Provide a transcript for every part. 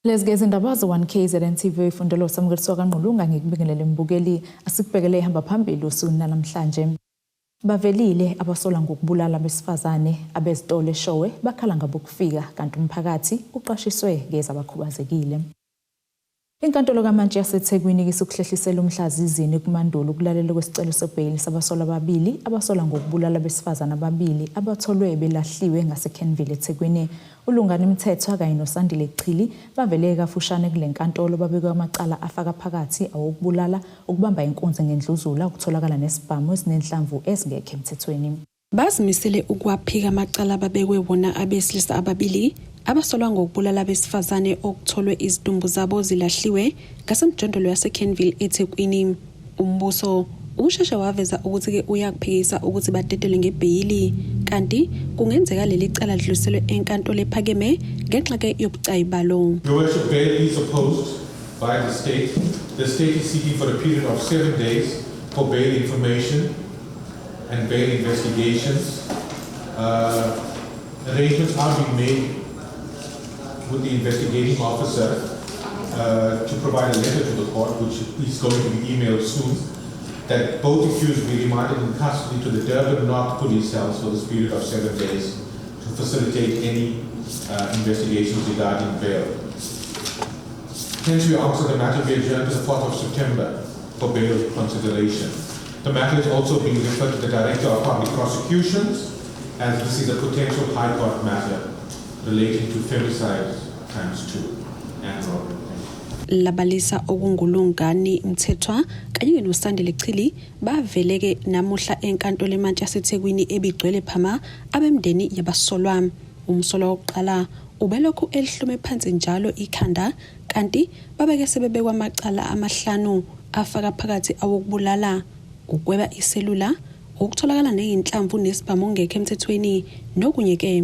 Lezi ke izindaba ze-1 KZN TV ifundelo samukeliswa kaNgqulunga ngikubingelele mbukeli asikubhekele ihamba phambili usuku namhlanje. Bavelile abasola ngokubulala abesifazane abezitolo eShowe bakhala ngabokufika kanti umphakathi uqashiswe ngezabakhubazekile. Inkantolo kaMantshi yaseThekwini isukuhlehlisela umhla zizine kuMandulo ukulalelwa kwesicelo sebheyili sabasolwa ababili abasolwa ngokubulala abesifazane ababili abatholwe belahliwe ngaseKenville eThekwini. ULungani Mthethwa kanye noSandile Chili bavele kafushane kule nkantolo babekwe amacala afaka phakathi awokubulala, ukubamba inkunzi ngendluzula, ukutholakala nesibhamu esinenhlamvu ezingekho emthethweni. Bazimisele ukuwaphika amacala ababekwe wona abesilisa ababili abasolwa ngokubulala abesifazane okutholwe izidumbu zabo zilahliwe ngasemjondolo yaseKenville eThekwini. Umbuso usheshe waveza ukuthi-ke uyakuphikisa ukuthi badedelwe ngebheyili kanti kungenzeka leli cala lidluliselwe enkantolo ephakeme ngenxa-ke yobucayi balo. Your Worship, bail is opposed by the state. The state is seeking for a period of 7 days for bail information and bail investigations. Arrangements are being made with the investigating officer to provide a letter to the court, which is going to be emailed soon, that both accused be remanded in custody to the Durban North Police Cells for this period of 7 days to facilitate any investigations regarding bail. Hence, we ask that the matter be adjourned to the 4th of September for bail consideration. The matter is also being referred to the Director of Public Prosecutions, as this is a potential High Court matter relating to femicide times two and robbery. Thank you. Labalisa okunguLungani Mthethwa kanye noSandile Chili baveleke namuhla enkantolo emantshi yaseThekwini ebigcwele phama abemndeni yabasolwa. Umsolwa wokuqala ubelokhu elihlome phansi njalo ikhanda kanti babeke sebebekwa amacala amahlanu afaka phakathi awokubulala, ukweba iselula, ukutholakala nezinhlamvu nesibhamu okungekho emthethweni nokunye-ke.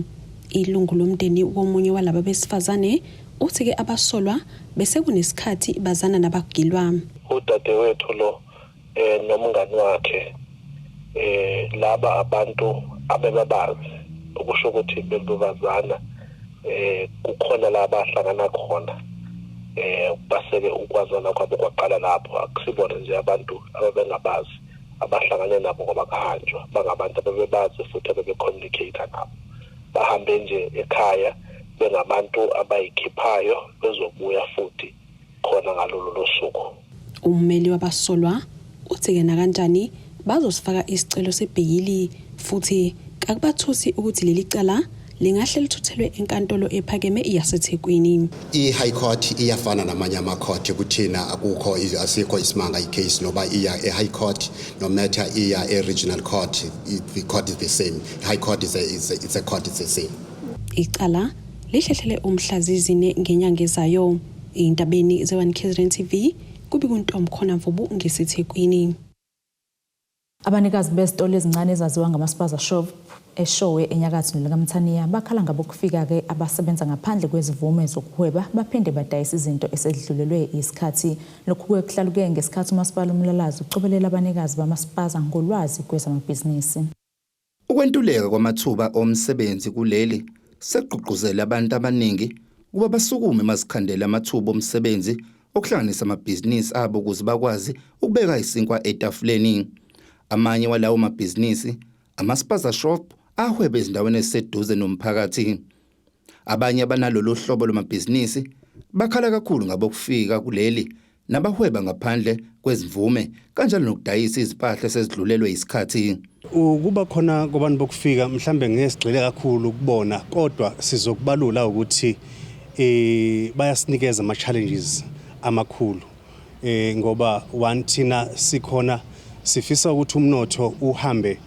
Ilungu lomndeni womunye walaba besifazane uthi-ke abasolwa bese kunesikhathi bazana nabagilwa. Udadewethu lo nomngani wakhe, laba abantu abebabazi, okusho ukuthi bebazana, kukhona la bahlangana khona, baseke ukwazana kwabo kwaqala lapho. Akusibona nje abantu ababengabazi abahlangane nabo ngoba kuhanjwa, bangabantu ababebazi futhi abebe-communicate nabo. Bahambe nje ekhaya bengabantu abayikhiphayo, bezobuya futhi khona ngalolu losuku. Ummeli wabasolwa uthi-ke nakanjani bazosifaka isicelo sebheyili futhi kakubathusi ukuthi leli cala lingahle lithuthelwe enkantolo ephakeme yaseThekwini. I-High Court iyafana namanye ama-court kuthina, akukho asikho isimanga. I-case noba iya e-High Court, no matter iya e-regional court, the court is the same. High Court is a court, it's the same. Icala lihlehlele umhla zizine ngenyanga ezayo. Ey'ndabeni ze-1 KZN TV kubi kuNtomkhona Mvubu ngeseThekwini. Abanikazi bezitolo ezincane ezaziwa ngama-spaza shop eShowe enyakatho nelikaMthaniya bakhala ngabokufika-ke abasebenza ngaphandle kwezivume zokuhweba baphinde badayisa izinto esedlulelwe isikhathi. Lokhu-ke kuhlaluke ngesikhathi umasipala uMlalazi ucobelela abanikazi bamaspaza ngolwazi kwezamabhizinisi. Ukwentuleka kwamathuba omsebenzi kuleli sekugqugquzele abantu abaningi ukuba basukume bazikhandele amathuba omsebenzi okuhlanganisa amabhizinisi abo ukuze bakwazi ukubeka isinkwa etafuleni. Amanye walawo mabhizinisi ama-spaza shop ahweba ezindaweni eziseduze nomphakathi. Abanye abanalolu hlobo lwamabhizinisi bakhala kakhulu ngabokufika kuleli nabahweba ngaphandle kwezimvume kanjalo nokudayisa izimpahla esezidlulelwe isikhathi. Ukuba khona kwabantu bokufika mhlambe ngeke sigxile kakhulu kubona, kodwa sizokubalula ukuthi bayasinikeza ama challenges amakhulu, ngoba one, thina sikhona sifisa ukuthi umnotho uhambe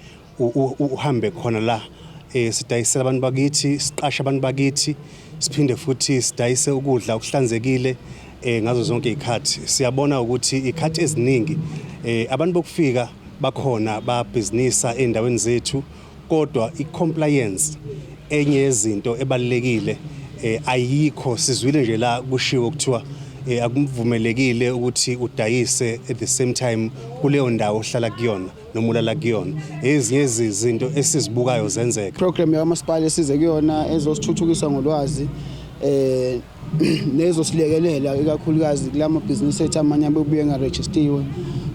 uhambe khona la, sidayisela abantu bakithi, siqashe abantu bakithi, siphinde futhi sidayise ukudla okuhlanzekile ngazo zonke izikhathi. Siyabona ukuthi ikhathi eziningi abantu bokufika bakhona babhizinisa ey'ndaweni zethu, kodwa i-compliance, enye yezinto ebalulekile, ayikho. Sizwile nje la kushiwo kuthiwa akuvumelekile ukuthi udayise at the same time kuleyo ndawo ohlala kuyona noma ulala kuyona. Ezinye izinto esizibukayo zenzeka. Program yakamasipala esize kuyona ezosithuthukisa ngolwazi. Nezosilekelela ikakhulukazi kulamabhizinisi ethu amanye abebuye engarejistiwe,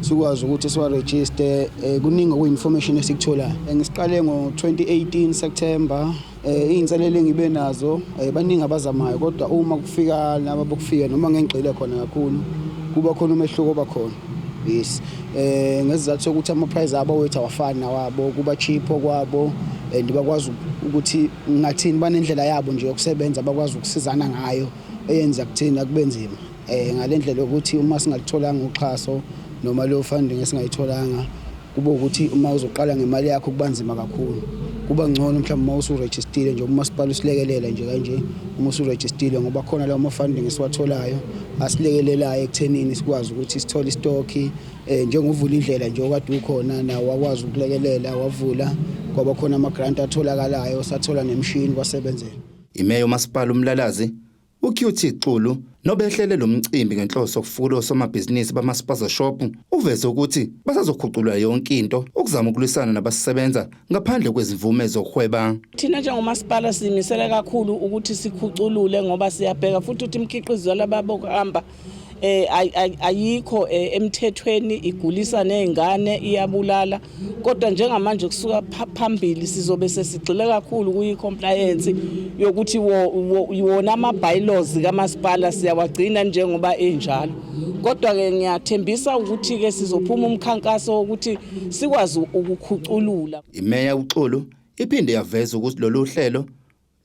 sikwazi ukuthi siwarejiste. Kuningi okuyi-information esikutholayo. Ngisiqale ngo-2018 September. Iy'nselelo engibe nazo, baningi abazamayo, kodwa uma kufika laba bokufika, noma ngengigxile khona kakhulu, kuba khona umehluko oba khona, yes, ngesizathu sokuthi ama-price abo wethu awafani nawabo, kuba cheap kwabo and bakwazi ukuthi ngathini, banendlela yabo nje yokusebenza, bakwazi ukusizana ngayo eyenza kuthina kube nzima ngale ndlela yokuthi uma singalitholanga uxhaso noma leyo funding esingayitholanga, kube ukuthi uma uzoqala ngemali yakho kuba nzima kakhulu. Kuba ngcono mhlawumbe uma usurejistile nje, umasipala usilekelela nje kanje uma usurejistile, ngoba khona lawo ma-funding esiwatholayo asilekelelayo ekuthenini sikwazi ukuthi sithole istokhi, njengovula indlela nje okade ukhona nawo wakwazi ukulekelela, wavula, kwaba khona ama-grant atholakalayo, sathola nemishini kwasebenzela. Imeya umasipala uMlalazi uQT Xulu, nobehlele lo mcimbi ngenhloso yokufukula osomabhizinisi bama-spaza shop, uveze ukuthi basazokhuculula yonke into ukuzama ukulwisana nabasebenza ngaphandle kwezimvume zokuhweba. Thina njengomasipala sizimisele kakhulu ukuthi sikhuculule, ngoba siyabheka futhi ukuthi imikhiqizo yalaba bokuhamba ayikho emthethweni, igulisa nezingane, iyabulala. Kodwa njengamanje kusuka phambili sizobe sesigxile kakhulu kuyi-compliance yokuthi wona ama-bylaws kamasipala siyawagcina njengoba enjalo. Kodwa-ke ngiyathembisa ukuthi-ke sizophuma umkhankaso wokuthi sikwazi ukukhuculula. Imeya uXulu iphinde yaveza ukuthi lolu hlelo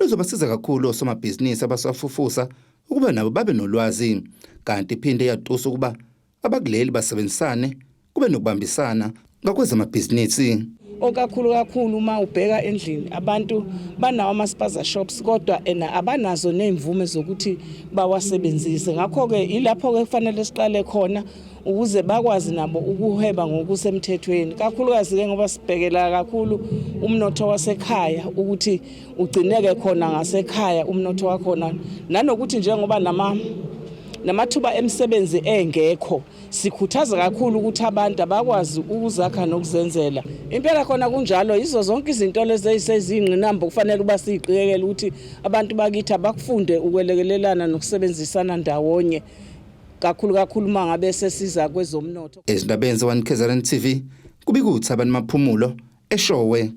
luzobasiza kakhulu osomabhizinisi abasafufusa ukuba nabo babe nolwazi, kanti iphinde yatusa ukuba abakuleli basebenzisane, kube nokubambisana ngakwezamabhizinisi. Okakhulu kakhulu uma ubheka endlini, abantu banawo ama-spaza shops, kodwa ena abanazo ney'mvume zokuthi bawasebenzise. Ngakho-ke ilapho-ke kufanele siqale khona ukuze bakwazi nabo ukuhweba ngokusemthethweni, kakhulukazi-ke ngoba sibhekela kakhulu umnotho wasekhaya ukuthi ugcineke khona ngasekhaya umnotho wakhona, nanokuthi njengoba namathuba emisebenzi engekho, sikhuthaza kakhulu ukuthi abantu abakwazi ukuzakha nokuzenzela. Impela khona kunjalo, yizo zonke izinto lezi ezisezingqinamba kufanele uba siyiqikekele ukuthi abantu bakithi abakufunde ukwelekelelana nokusebenzisana ndawonye, kakhulu kakhulu uma ngabe sesiza kwezomnotho. Ezindabeni ze-1 KZN TV, kubika uThabani Maphumulo eShowe.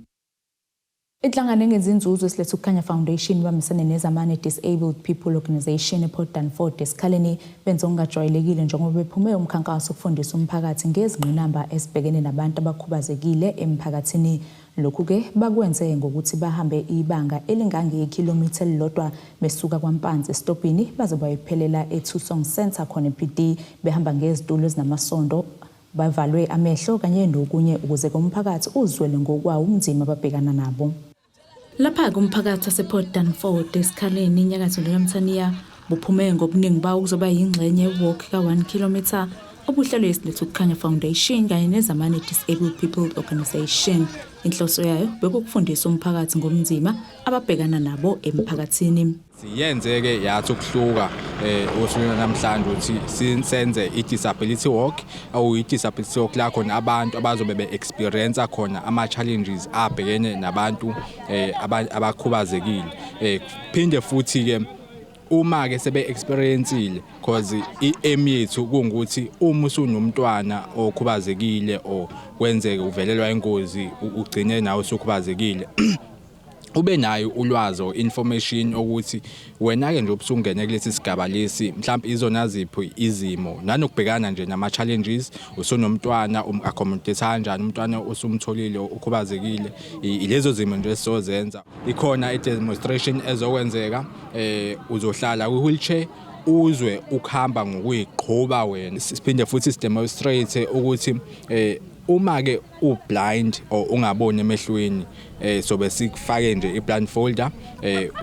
Inhlangano engenzi inzuzo Esiletha Ukukhanya Foundation ibambisene neZamane Disabled People Organisation ePort Dunford eSikhaleni benze okungajwayelekile njengoba bephume umkhankaso ukufundisa umphakathi ngezingqinamba ezibhekene nabantu abakhubazekile emphakathini. Lokhu-ke bakwenze ngokuthi bahambe ibanga elingangekhilomitha elilodwa besuka kwaMpanzi esitobhini baze bayophelela eThusong Centre khona ePD, behamba ngezitulo ezinamasondo, bavalwe amehlo kanye nokunye, ukuze umphakathi uzwele ngokwawo ubunzima ababhekana nabo. Lapha-ke umphakathi wasePort Dunford eSikhaleni enyakatho likaMthaniya buphume ngobuningi bawo kuzoba yingxenye walk ka-1 kilometre obuhlelwe Isiletha Ukukhanya Foundation kanye neZamane Disabled People Organisation. Inhloso yayo bekukufundisa umphakathi ngobunzima ababhekana nabo emphakathini. Siyenze-ke yathi ukuhluka osukwini namhlanje ukuthi senze i-disability walk, okuyi-disability walk la khona abantu abazobe be-experience khona ama-challenges abhekene nabantu abakhubazekile. Phinde futhi-ke uma ke sebe experienceile, cause i-aim yethu kungukuthi uma usunomntwana okhubazekile or kwenzeke uvelelwa ingozi ugcine nawe usukhubazekile, ube nayo ulwazi or information ukuthi wena ke nje ubusungene kulesi sigaba lesi, mhlawumbe izona ziphi izimo nanokubhekana nje nama challenges usunomntwana, um-accommodate kanjani umntwana usumtholile ukhubazekile. Ilezo zimo nje esizozenza. Ikhona i-demonstration ezokwenzeka, uzohlala kwi-wheelchair, uzwe ukuhamba ngokuyiqhuba wena. Siphinde futhi sidemonstrate ukuthi uma ke ublind or ungaboni emehlweni, sobe sikufake nje i-blindfolder,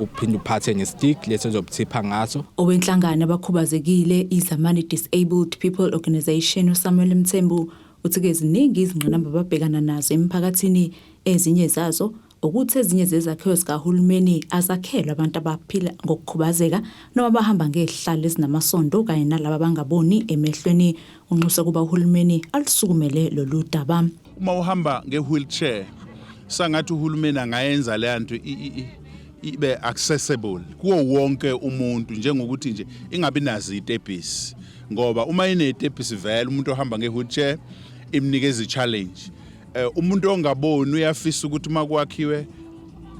uphinde uphathe nestick leso ozobuthipha ngaso. Owenhlangano abakhubazekile iZamani Disabled People Organisation uSamuel Mthembu uthi-ke ziningi izingqinamba ababhekana nazo emphakathini. Ezinye zazo ukuthi ezinye zezakhiwo zikahulumeni azakhelwe abantu abaphila ngokukhubazeka noma bahamba ngezihlalo ezinamasondo kanye nalaba abangaboni emehlweni. Unxusa kuba uhulumeni alusukumele lolu daba. Uma uhamba nge-wheelchair, sangathi uhulumeni angayenza leya nto. ibe accessible kuwo wonke umuntu, njengokuthi nje ingabi nazo izitebhisi, ngoba uma inezitebhisi vele umuntu ohamba nge-wheelchair imnikeza i-challenge. Umuntu ongaboni uyafisa ukuthi uma kwakhiwe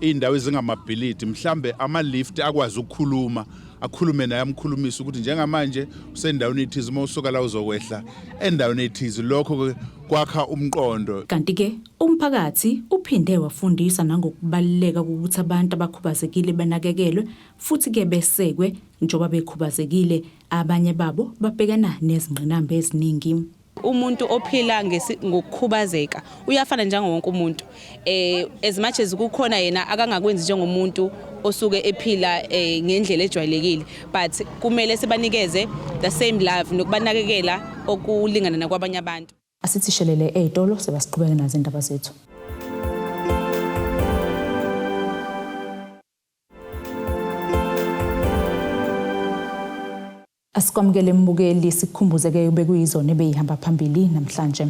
indawo ezingamabhilidi, mhlambe ama-lift akwazi ukukhuluma, akhulume naye, amkhulumise ukuthi njengamanje usendaweni ethize, uma usuka la uzokwehla endaweni ethize. Lokho kwakha umqondo. Kanti-ke umphakathi uphinde wafundisa nangokubaluleka kokuthi abantu abakhubazekile banakekelwe futhi-ke besekwe njengoba bekhubazekile. Abanye babo babhekana nezingqinamba eziningi. Umuntu ophila ngokukhubazeka uyafana njengo wonke umuntu, as much as kukhona yena akangakwenzi njengomuntu osuke ephila ngendlela ejwayelekile, but kumele sibanikeze the same love nokubanakekela okulingana nakwabanye abantu. Asithi shelele ey'tolo, sebasiqhubeke nazo indaba zethu. Asikwamukele mbukeli, sikukhumbuze-ke bekuyizona ebeyihamba phambili namhlanje.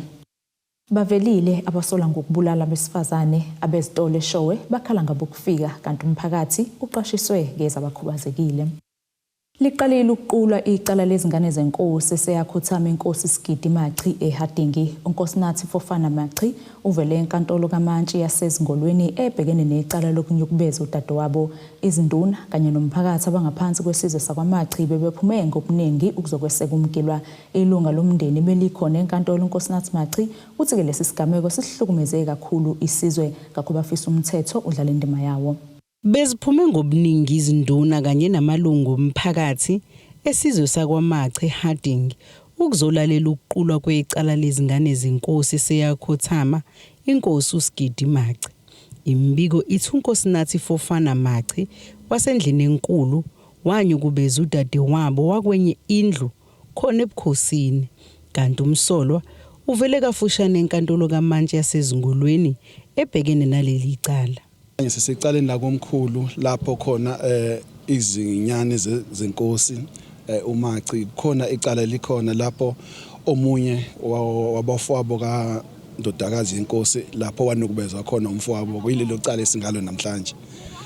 Bavelile abasola ngokubulala abesifazane abezitolo eShowe, bakhala ngabokufika, kanti umphakathi uqashiswe ngezabakhubazekile. Liqalile ukuqulwa icala lezingane zenkosi eseyakhothama inkosi Sigidi Machi eHadingi. UNkosinathi Fofana Machi uvele enkantolo kaMantshi yaseZingolweni ebhekene necala lokunyukubeza udadewabo. Izinduna kanye nomphakathi abangaphansi kwesizwe sakwaMachi bebephume ngobuningi ukuzokweseka umgilwa. Ilunga lomndeni belikhona enkantolo. UNkosinathi Machi uthi-ke lesi sigameko sisihlukumeze kakhulu isizwe, ngakho bafisa umthetho udlala indima yawo. Beziphume ngobuningi izinduna kanye namalungu omphakathi esizwe sakwaMachi eHarding ukuzolalela ukuqulwa kwecala lezingane zenkosi eseyakhothama inkosi uSigidi Machi. Imibiko ithi uNkosinathi Fofana Machi wasendlini enkulu wanyukubeza udadewabo wakwenye indlu khona ebukhosini, kanti umsolwa uvele kafushane enkantolo kaMantshi yaseZingolweni ebhekene naleli cala. Sisecaleni lakomkhulu lapho khona izinyane zenkosi uMachi, khona icala likhona lapho omunye wabafowabo kandodakazi yenkosi lapho wanukubezwa khona umfowabo, kuyilelo cala esingalo namhlanje.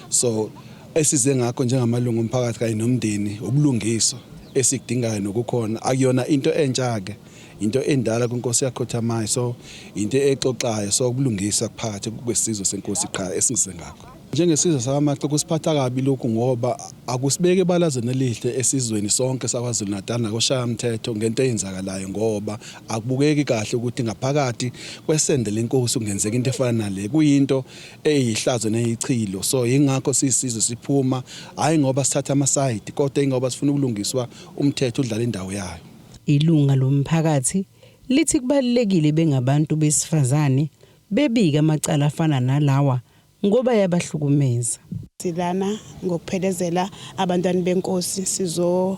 So esize ngakho njengamalungu omphakathi kanye nomndeni, ubulungiswa esikudingayo nokukhona akuyona into entsha-ke, into endala kwinkosi yakhothamayo, so into exoxayo, so ubulungisa phakathi kwesizwe senkosi qha esize ngakho. Njengesizwe sakwaMachi kusiphatha kabi lokhu, ngoba akusibeke ebalazweni elihle esizweni sonke saKwaZulu Natal nakoshaya mthetho ngento eyenzakalayo, ngoba akubukeki kahle ukuthi ngaphakathi kwesende lenkosi kungenzeka into efana nale, kuyinto eyihlazo neyichilo. So yingakho siyisizwe siphuma, hhayi ngoba sithatha amasayidi, kodwa ingoba sifuna ukulungiswa, umthetho udlala indawo yayo. Ilunga lomphakathi lithi kubalulekile bengabantu besifazane bebike amacala afana nalawa ngoba yabahlukumeza. Silana ngokuphelezela abantwana benkosi, sizokhala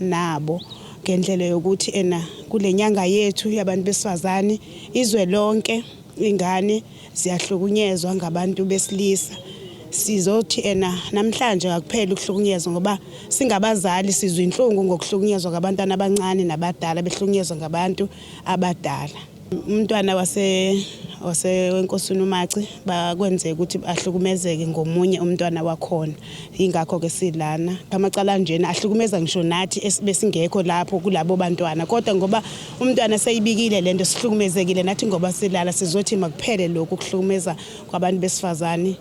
nabo ngendlela yokuthi ena kule nyanga yethu yabantu besifazane izwe lonke ingane ziyahlukunyezwa ngabantu besilisa. Sizothi ena namhlanje akuphela ukuhlukunyezwa, ngoba singabazali sizwa inhlungu ngokuhlukunyezwa kwabantwana abancane nabadala behlukunyezwa ngabantu abadala. Umntwana wasenkosini uMachi bakwenzeka ukuthi ahlukumezeke ngomunye umntwana wakhona, ingakho-ke silana. Amacala anjena ahlukumeza ngisho nathi besingekho lapho kulabo bantwana, kodwa ngoba umntwana seyibikile lento sihlukumezekile nathi ngoba silala, sizothi makuphele lokhu kuhlukumeza kwabantu besifazane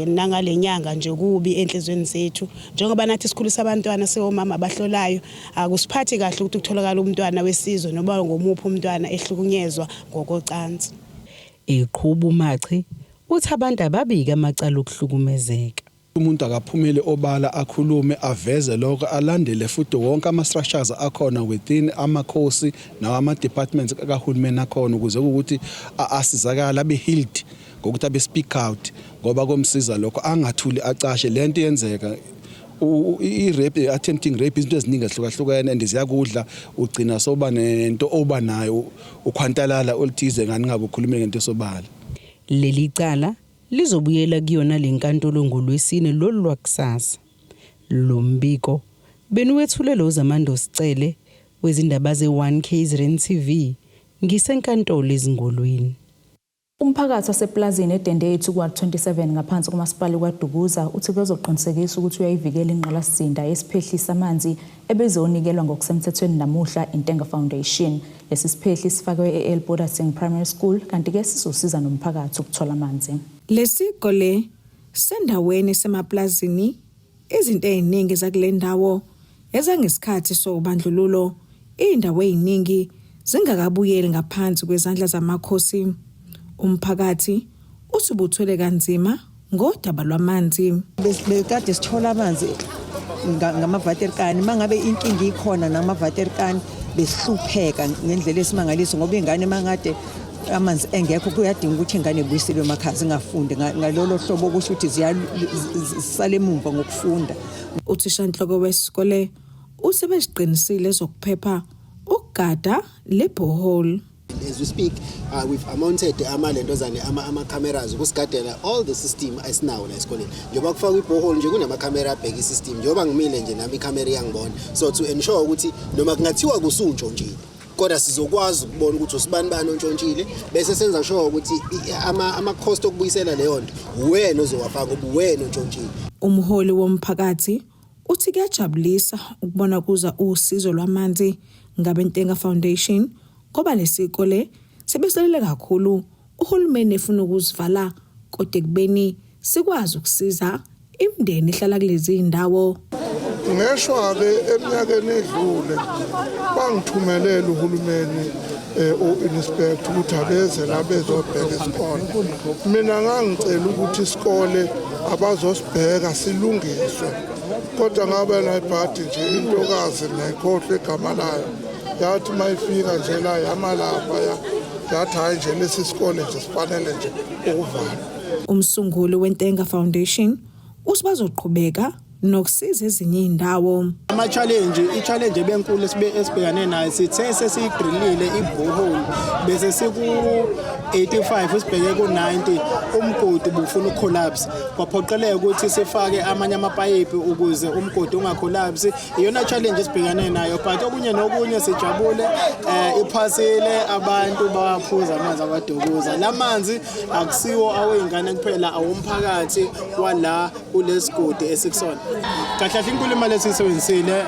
nangale nyanga nje, kubi enhlizweni zethu njengoba nathi sikhulisa abantwana siwomama abahlolayo. Akusiphathi kahle ukuthi kutholakala umntwana wesizwe noma ngomuphi umntwana ehlukunyezwa ngokocansi. Eqhuba uMachi uthi abantu ababike amacala okuhlukumezeka. Umuntu akaphumele obala, akhulume, aveze lokho, alandele futhi wonke ama-structures akhona within amakhosi nawo ama-departments kahulumeni akhona, ukuze ukuthi asizakale, abe healed ngokuthi abe speak out, ngoba komsiza lokho, angathuli, acashe lento yenzeka. I-rape, attempting rape, izinto eziningi ezihlukahlukene and ziyakudla, ugcina soba nento oba nayo ukhwantalala oluthize ngani ngabe ukhulume ngento esobala. Leli cala lizobuyela kuyona lenkantolo ngolwesine lolu lwakusasa. Lo mbiko beniwethulelwa uZamando Sicele wezindaba ze-1 KZN TV ngisenkantolo eZingolweni. Umphakathi waseplazini eDendethu kuWard 27 ngaphansi komasipala kwaDukuza uthi kuzoqinisekisa ukuthi uyayivikela ingqalasizinda yesiphehli samanzi ebezonikelwa ngokusemthethweni namuhla Intenga Foundation. Lesi siphehli sifakwe e-El Bodatsing Primary School kanti-ke sizosiza nomphakathi ukuthola amanzi. Lesikole sendaweni esemaplazini izinto eziningi zakule ndawo ezangesikhathi sobandlululo izindawo eziningi zingakabuyeli ngaphansi kwezandla zamakhosi. Umphakathi uthi ubuthwele kanzima ngodaba lwamanzi. Bekade sithola amanzi ngamavaterkani, mangabe inkinga ikhona namavaterkani besihlupheka ngendlela esimangaliso ngoba ingane mangade amanzi engekho kuyadinga ukuthi ingane ibuyiselwe emakhaya zingafundi ngalolo hlobo, kusho ukuthi ziyasala emumva ngokufunda. Uthishanhloko wesikole usebeziqinisile ezokuphepha ukugada le borehole. As we speak, we've mounted amalentozane ama-cameras ukusigadela all the system esinawo la esikoleni. Njengoba kufakwa i-borehole nje kunamakhamera abheka i-system, njengoba ngimile nje nami ikhamera iyangibona, so to ensure ukuthi noma kungathiwa kusuntshontshile kodwa sizokwazi ukubona ukuthi usibani bani ontshontshile, bese senza sure ukuthi ama-cost okubuyisela leyo nto uwena ozowafaka ngoba uwena ontshontshile. Umholi womphakathi uthi kuyajabulisa ukubona kuza usizo lwamanzi ngabeNtenga Foundation ngoba lesikole sebeselele kakhulu uhulumeni efuna ukuzivala kodwa ekubeni sikwazi ukusiza imindeni ehlala kulezi zindawo. Ngeshwa-ke eminyakeni edlule bangithumelela uhulumeni o-inspector ukuthi abeze la bezobheka isikole. Mina ngangicela ukuthi isikole abazosibheka silungiswe, kodwa ngabe nayibhadi nje intokazi ngiyayikhohlwa igama layo, yathi uma ifika nje la yama lapha yathi hhayi nje lesi sikole nje sifanele nje ukuvalwa. Umsunguli weNtenga Foundation uthi bazoqhubeka nokusiza ezinye izindawo. Ama-challenge, i-challenge ebenkulu esibhekane nayo, sithe sesiyidrillile i-borehole bese siku-85 sibheke ku-90, umgodi ubufuna ukucollapse, kwaphoqeleka ukuthi sifake amanye amapayipi ukuze umgodi ungacollapse. Iyona challenge esibhekane nayo, but okunye nokunye sijabule, iphasile, abantu bawaphuza amanzi abadukuza. La manzi akusiwo awey'ngane kuphela, awomphakathi wala kulesigodi esikusona. Kahle kahle inkulu imali esiyisebenzisile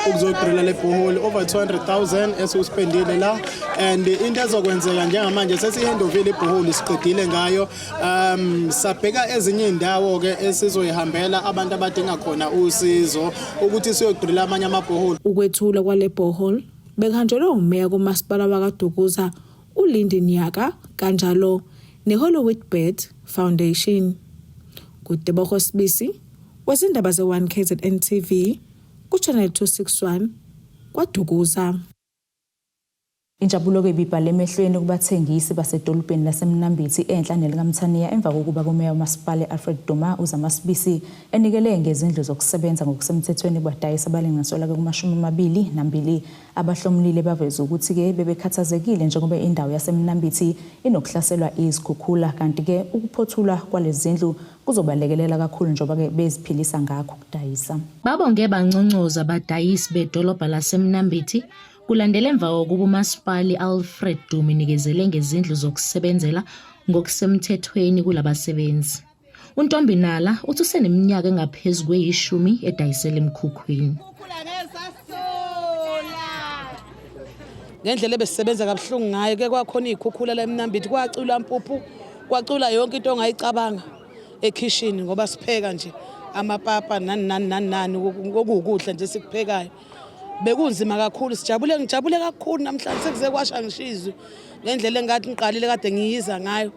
ukuzodrilla le borehole, over 200,000 esiwuspendile la, and into ezokwenzeka njengamanje sesiyihandovile i-borehole, siqedile ngayo, sabheka ezinye iy'ndawo ke esizoyihambela abantu abadinga khona usizo ukuthi siyodrilla amanye amabhoholi. Ukwethulwa kwale borehole bekuhanjelwe umeya kumasipala wakaDukuza uLindi Nyaka kanjalo neHollywoodbets Foundation. Kudeboho Sibisi wezindaba ze-1 KZN TV ku-Channel 261 kwaDukuza. Injabulo-ke ibibhale emehlweni kubathengisi basedolobheni laseMnambithi enhla nelikaMthaniya emva kokuba kumeya wamasipala Alfred Duma uZama Sibisi enikele ngezindlu zokusebenza ngokusemthethweni kubadayisi abalinganiselwa kuma-22. Abahlomulile baveze ukuthi-ke bebekhathazekile njengoba indawo yaseMnambithi inokuhlaselwa izikhukhula, kanti-ke ukuphothulwa kwalezi zindlu kuzobalekelela kakhulu njengoba-ke beziphilisa ngakho ukudayisa. Babonge banconcoza abadayisi bedolobha laseMnambithi kulandela emva kokuba umasipala Alfred Duma inikezele ngezindlu zokusebenzela ngokusemthethweni kulabasebenzi. UNtombi Nala uthi useneminyaka engaphezu kweyishumi edayisela emkhukhwini. Ngendlela ebesisebenza kabuhlungu ngayo ke kwakhona iy'khukhula la eMnambithi, kwacula mpuphu, kwacula yonke into ongayicabanga ekhishini ngoba sipheka nje amapapa nani nani nani nani okuwukudla nje sikuphekayo. Bekunzima kakhulu, sijabule, ngijabule kakhulu namhlanje sekuze kwasha ngisho izwi ngendlela engathi ngiqalile kade ngiyiza ngayo.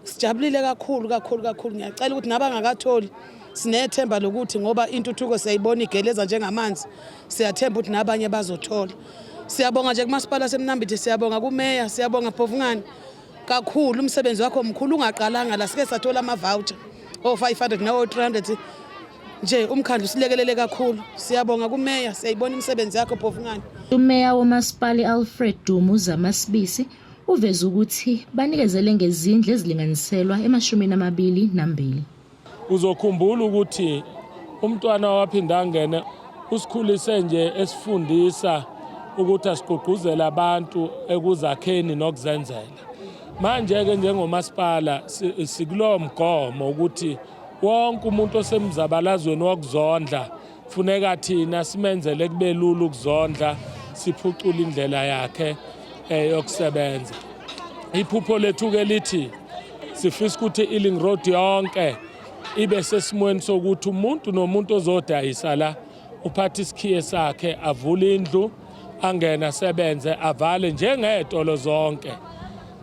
Sijabulile kakhulu kakhulu kakhulu. Ngiyacela ukuthi nabangakatholi, sinethemba lokuthi ngoba intuthuko siyayibona igeleza njengamanzi, siyathemba ukuthi nabanye bazothola. Siyabonga nje kumasipala seMnambithi, siyabonga kumeya, siyabonga Bhovungane kakhulu, umsebenzi wakho mkhulu ungaqalanga la, sike sathola ama-voucher o-500 nawo-300 nje, umkhandlu silekelele kakhulu. Siyabonga kumeya, siyayibona imisebenzi yakho Bhovungane. Umeya womasipala Alfred Duma uZama Sibisi uveze ukuthi banikezele ngezindlu ezilinganiselwa ema-22. Uzokhumbula ukuthi umntwana waphindangene usikhulise nje esifundisa ukuthi asigqugquzele abantu ekuzakheni nokuzenzela. Manje-ke njengomasipala sikulowo mgomo ukuthi wonke umuntu osemzabalazweni wokuzondla funeka thina simenzele kube lula ukuzondla, siphucule indlela yakhe yokusebenza. Iphupho lethu-ke lithi sifisa ukuthi i-Ealing Road yonke ibe sesimweni sokuthi umuntu nomuntu ozodayisa la uphatha isikhiye sakhe, avule indlu, angene asebenze, avale njengezitolo zonke.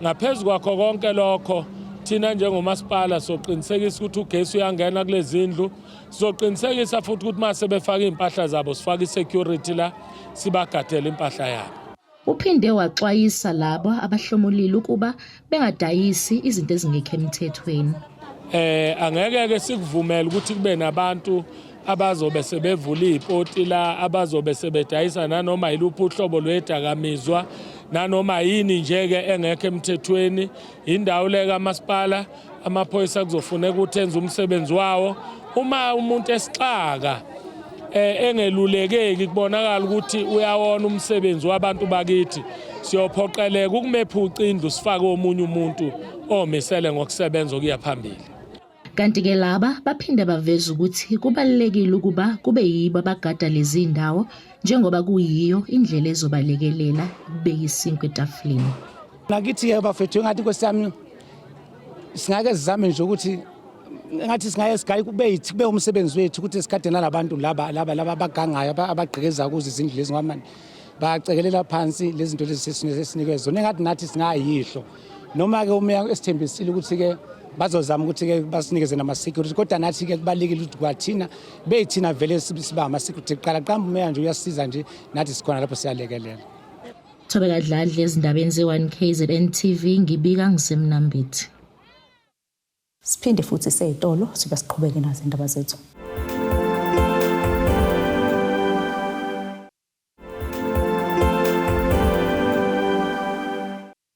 Ngaphezu kwakho konke lokho, thina njengomasipala soqinisekisa ukuthi ugesi uyangena kulezi ndlu, sizoqinisekisa futhi ukuthi uma sebefaka iy'mpahla zabo sifake i-security la, sibagadele impahla yabo. Uphinde waxwayisa labo abahlomulile ukuba bengadayisi izinto ezingekho emthethweni. Angeke ke sikuvumele ukuthi kube nabantu abazobe sebevula iy'poti la, abazobe sebedayisa nanoma yiluphi uhlobo lwedakamizwa nanoma yini nje-ke engekho emthethweni. Indawo le kamasipala, amaphoyisa kuzofuneka ukuthi enze umsebenzi wawo. Uma umuntu esixaka engelulekeki, kubonakala ukuthi uyawona umsebenzi wabantu bakithi, siyophoqeleka ukumephuca indlu sifake omunye umuntu omisele ngokusebenza okuya phambili. Kanti-ke laba baphinde baveza ukuthi kubalulekile ukuba kube yibo abagada lezi ndawo njengoba kuyiyo indlela ezobalekelela ukubeka isinkwa etafuleni. Nakithi-ke bafethu, engathi Nkosi yami singake sizame nje ukuthi ngathi singaye sigaye kube yithi kube umsebenzi wethu ukuthi sigade nalabantu laba laba laba abagangayo abagqekeza kuzo izindlu lezi, ngoba manje bacekelela phansi lezi zinto lezi sesinikwe zona. Engathi nathi singayihlo noma-ke umeya esithembisile ukuthi-ke bazozama ukuthi-ke basinikeze nama-security, kodwa nathi-ke kubalulekile ukuthi kwathina beyithina vele siba ama-security kuqala. Qamba umeya nje uyasisiza nje, nathi sikhona lapho siyalekelela. Thobeka Dladla ezindabeni ze-1 KZN TV, ngibika ngiseMnambithi. Siphinde futhi seyitolo sibe siqhubeke nazo indaba zethu.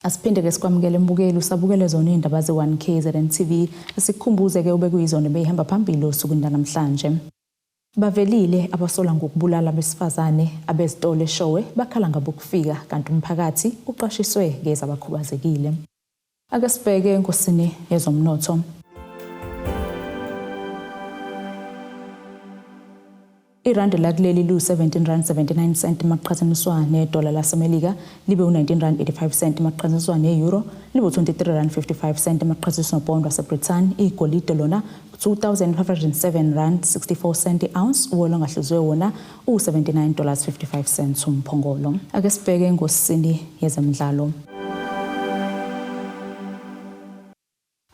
Asiphinde ke sikwamukele mbukeli, usabukele zona iy'ndaba ze-1 KZN TV. Asikukhumbuze ke ube kuyizona beyihamba phambili osukwini lanamhlanje. Bavelile abasolwa ngokubulala abesifazane abezitolo eShowe, bakhala ngabokufika kanti umphakathi uqashiswe ngezabakhubazekile. Ake sibheke enkosini yezomnotho. Irandi lakuleli liwu-17 rand 79 cent maqhathaniswa nedola laseMelika, libe u-19 rand 85 cent maqhathaniswa ne-euro, libe u-23 rand 55 cent maqhathaniswa nopondo waseBrithani. Igolide lona 2507 rand 64 cent i-ounce, uwolo ongahluziwe wona u-79 dollars 55 cents umphongolo. Ake sibheke engosini yezemidlalo.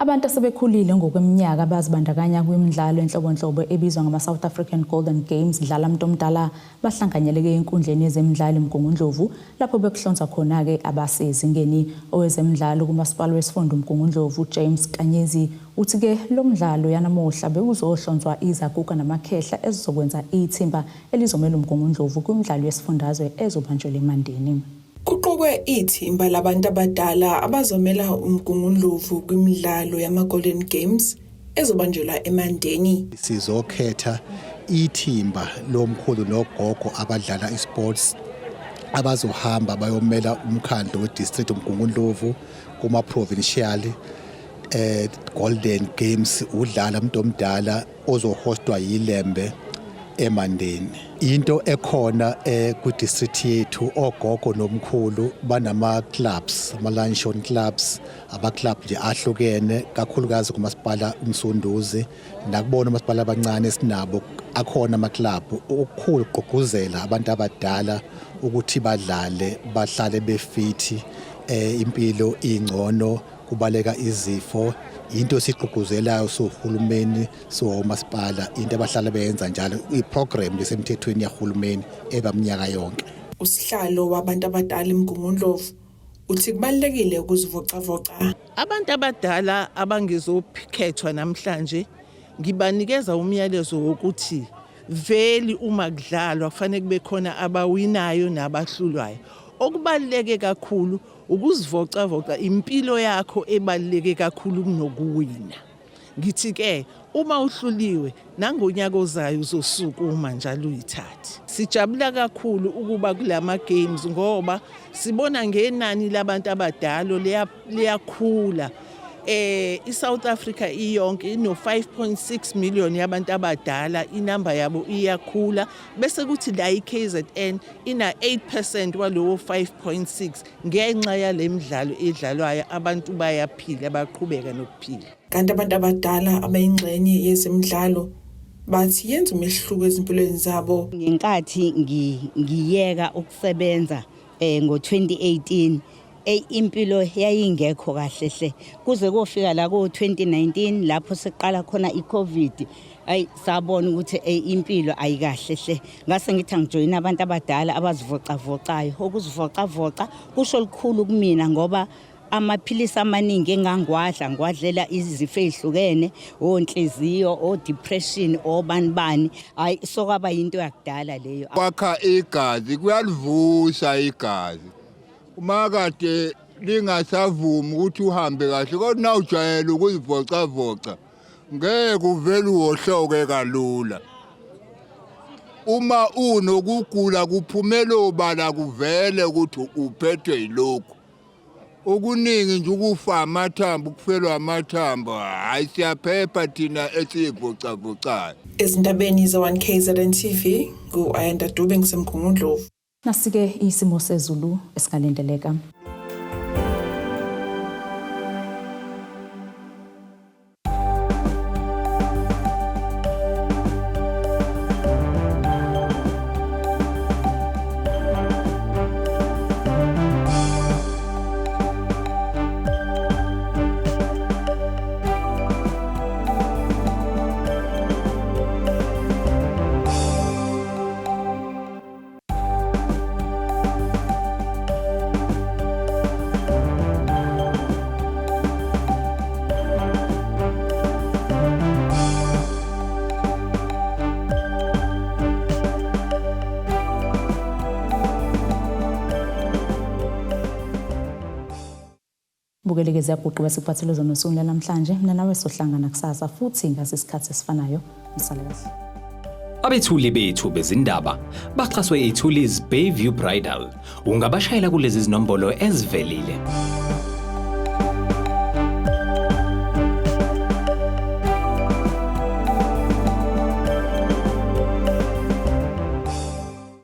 Abantu asebekhulile ngokweminyaka bazibandakanya kwimidlalo enhlobonhlobo ebizwa ngama-South African Golden Games Dlala Mntomdala bahlanganyeleke enkundleni yezemidlalo eMgungundlovu lapho bekuhlonzwa khona-ke abasezingeni. Owezemidlalo kumasipala wesifunda uMgungundlovu James Kanyezi uthi-ke lo mdlalo yanamuhla bekuzohlonzwa izaguga namakhehla ezizokwenza ithimba elizomela uMgungundlovu kwimidlalo yesifundazwe ezobanjelwa eMandeni. Kuqokwe ithimba labantu abadala abazomela uMgungundlovu kwimidlalo yama-Golden Games ezobanjelwa eMandeni. Sizokhetha ithimba lomkhulu nogogo abadlala isports abazohamba bayomela umkhandlu we-district uMgungundlovu kuma-provincial Golden Games udlala umuntu omdala ozohostwa yiLembe eMandeni. Into ekhona kwi-district yethu, ogogo nomkhulu banama clubs, ama luncheon clubs, aba club nje ahlukene, kakhulukazi kumasipala uMsunduzi nakubona umasipala abancane esinabo akhona ama club. Okukhulu kugqugquzela abantu abadala ukuthi badlale, bahlale befithi, impilo ingcono, kubaleka izifo. Into esigqugquzelayo sohulumeni somasipala, into abahlala beyenza njalo, iprogram lesemthethweni yahulumeni ebaminyaka yonke. Usihlalo wabantu abadala eMgungundlovu uthi kubalulekile ukuzivocavoca. Abantu abadala abangezokhethwa namhlanje ngibanikeza umyalezo wokuthi veli uma kudlalwa kufanele kube khona abawinayo nabahlulwayo. Okubaluleke kakhulu ukuzivocavoca, impilo yakho ebaluleke kakhulu kunokuwina. Ngithi ke uma uhluliwe nangonyaka ozayo uzosukuma njalo uyithathe. Sijabula kakhulu ukuba kulama games ngoba sibona ngenani labantu abadala liyakhula. ISouth Africa iyonke ino 5.6 million yabantu abadala, inamba yabo iyakhula, bese kuthi la iKZN ina 8% walowo 5.6. Ngenxa yale midlalo edlalwayo abantu bayaphila, baqhubeka nokuphila. Kanti abantu abadala abayingxenye yezemidlalo bathi yenza umehluko ezimpilweni zabo. Ngenkathi ngiyeka ukusebenza ngo-2018, impilo yayingekho kahle hle kuze kofika la ko-2019 lapho seqala khona i-COVID. Ayi, sabona ukuthi impilo ayikahle hle. Ngase ngithi angijoyina abantu abadala abazivocavocayo. Ukuzivocavoca kusho lukhulu kumina ngoba amaphilisi amaningi engangwadla ngwadlela izifo ezihlukene, onhliziyo, o-depression, obani bani, hayi, sokwaba yinto yakudala leyo. Kwakha igazi, kuyalivusa igazi uma kade lingasavumi ukuthi uhambe kahle, kodwa nawujwayele ukuzivocavoca ngeke uvele uwohloke kalula. Uma unokugula kuphumela obala, kuvele ukuthi uphethwe yilokhu. Okuningi nje ukufa amathambo, ukufelwa amathambo, hayi, siyaphepha thina esiyivocavocayo. Ezindabeni ze-1 KZN TV, ngu-Ayanda Dube, ngiseMgungundlovu. Nasike isimo sezulu esingalindeleka. Bukeleke ziyaguqa bese kuphathele zona osukwini lwanamhlanje. Mina nawe sohlangana kusasa futhi ngasi isikhathi esifanayo. Msale kahle. Abethuli bethu bezindaba baxhaswe iThulis Bayview Bridal. Ungabashayela kulezi zinombolo ezivelile.